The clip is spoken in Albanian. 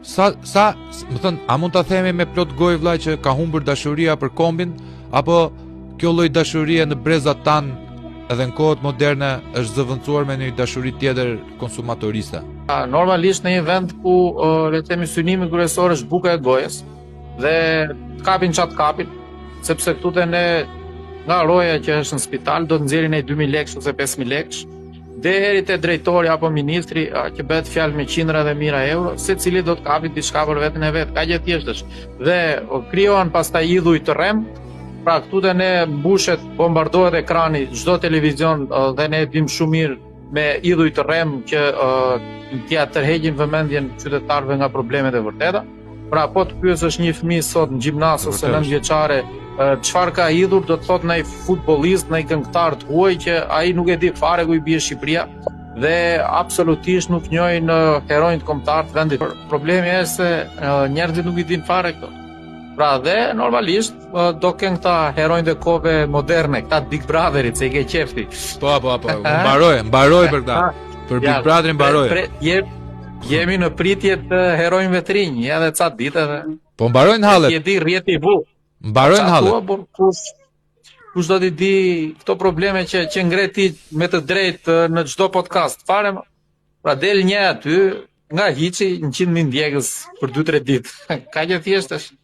Sa sa, me thënë, a mund ta themi me plot gojë vlla që ka humbur dashuria për kombin apo kjo lloj dashurie në brezat tanë edhe në kohët moderne është zëvendësuar me një dashuri tjetër konsumatoriste? Normalisht në një vend ku le të themi synimi kryesor është buka e gojës dhe të kapin ça të kapin, sepse këtu te ne nga roja që është në spital do të nxjerrin ai 2000 lekë ose 5000 lekë, deri te drejtori apo ministri që bëhet fjalë me qindra dhe mijëra euro, secili do të kapi diçka për veten e vet, kaq e thjeshtë është. Dhe krijohen pastaj idhuj të rremë, pra këtu te ne mbushet, bombardohet ekrani çdo televizion dhe ne e dimë shumë mirë me idhuj të rremë që t'ia tërheqin vëmendjen qytetarëve nga problemet e vërteta. Pra po të pyesësh një fëmijë sot në gjimnaz ose 9 vjeçare, çfarë ka idhull, do të thotë ndonjë futbollist, ndonjë këngëtar të huaj që ai nuk e di fare ku i bie Shqipëria dhe absolutisht nuk njohin heronjtë kombëtarë të vendit. Problemi është se njerëzit nuk i dinë fare këto. Pra dhe normalisht do kenë këta heronjtë e kohëve moderne, këta Big Brotherit se i ke qejf ti. Po, po, po, mbaroj, mbaroj për këta. Për Big Brotherin mbaroj. Pre, je, jemi në pritje të heronjve të rinj, edhe ca ditë edhe. Po mbarojnë hallet. E di rrjeti vu. Mbarojnë hallet. Po kush kush do t'i di këto probleme që që ngre ti me të drejtë në çdo podcast. Fare më. Pra del një aty nga hiçi 100.000 ndjekës për 2-3 ditë. Kaq e thjeshtë është.